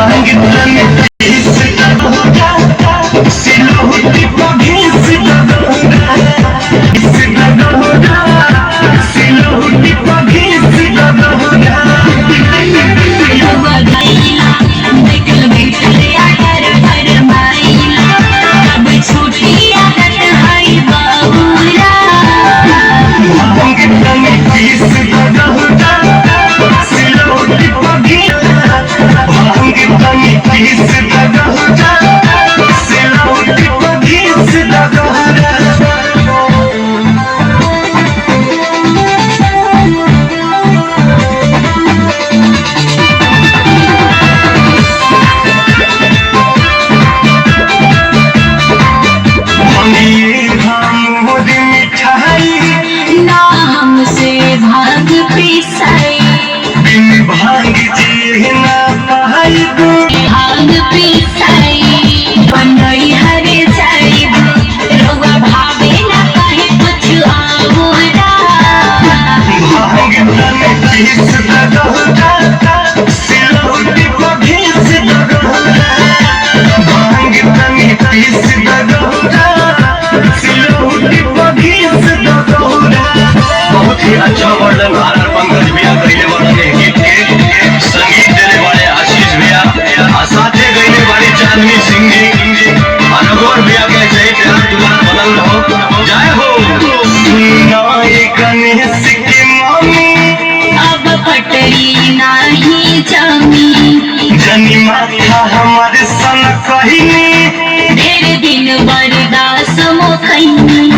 भांग तनी पीस दगोरा सिलौटी पर घीस दगोरा घीस दगोरा सिलौटी पर घीस दगोरा। रउआ गइला बैठल बैठल आडर फरमाइला कब छूटी आदत है बाबूरा। भांग तनी पीस दगोरा सिलौटी पर घीस भांग तनी पीस दगोरा सिलौटी पर घीस दगोरा। भंगिए हमोर मिठाई ना हमसे भांग पिसाई बिन भांग जी ना पाई भांग पिसाई बनई हरे जाइब रउआ भावे ना कहे कुछ आऊरा। भांग तनी पीस दगोरा सिलौटी पर घीस दगोरा भांग तनी पीस दगोरा सिलौटी पर घीस दगोरा। बहुत ही अच्छा वर्णन आर आर पंकज भैया कइले बाड़न एह गीत के। संगीत देले बाड़े आशीष भैया आ साथे गइले बाड़ी चांदनी सिंह जी आ रघुवर भैया के ऐसे ही प्यार दुलार बनल रहो। जय हो। नाई गणेश के मामी अब पटरी नाही जमी जनी माथा हमार सन कहिनी ढेर दिन बर्दाश्त मोखैनी।